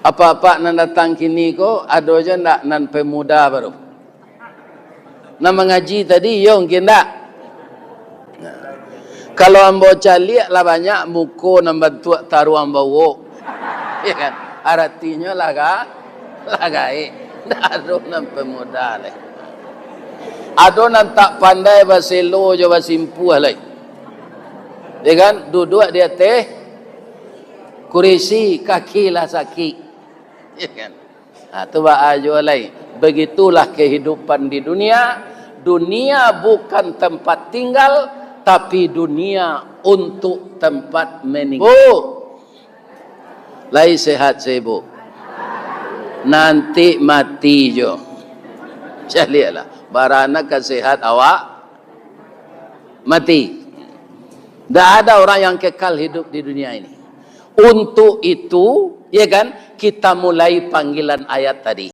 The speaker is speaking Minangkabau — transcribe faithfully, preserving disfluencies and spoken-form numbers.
Apak-apak nan datang kini ko, ado juo ndak nan pemuda baru? Nan mangaji tadi, iyo mungkin ndak? Nah. Kalau ambo caliak lah banyak muko nan bantuak taruang bauok. Ya kan? Aratinyo lah ga-, lah gaek. Ndak ado nan pemuda lai. Ado nan tak pandai baselo jo basimpuah lai. Ya kan? Duduak di ateh kurisi, kaki lah sakik. Ya kan? Ha, tu baa juo lai. Begitulah kehidupan di dunia. Dunia bukan tempat tinggal, tapi dunia untuk tempat meninggal. Bu, lai sehat, Ibu? Nanti mati juo. Caliaklah. Bara nan ka sehat awak mati. Ndak ada orang yang kekal hidup di dunia ini. Untuk itu, ya kan, kita mulai panggilan ayat tadi.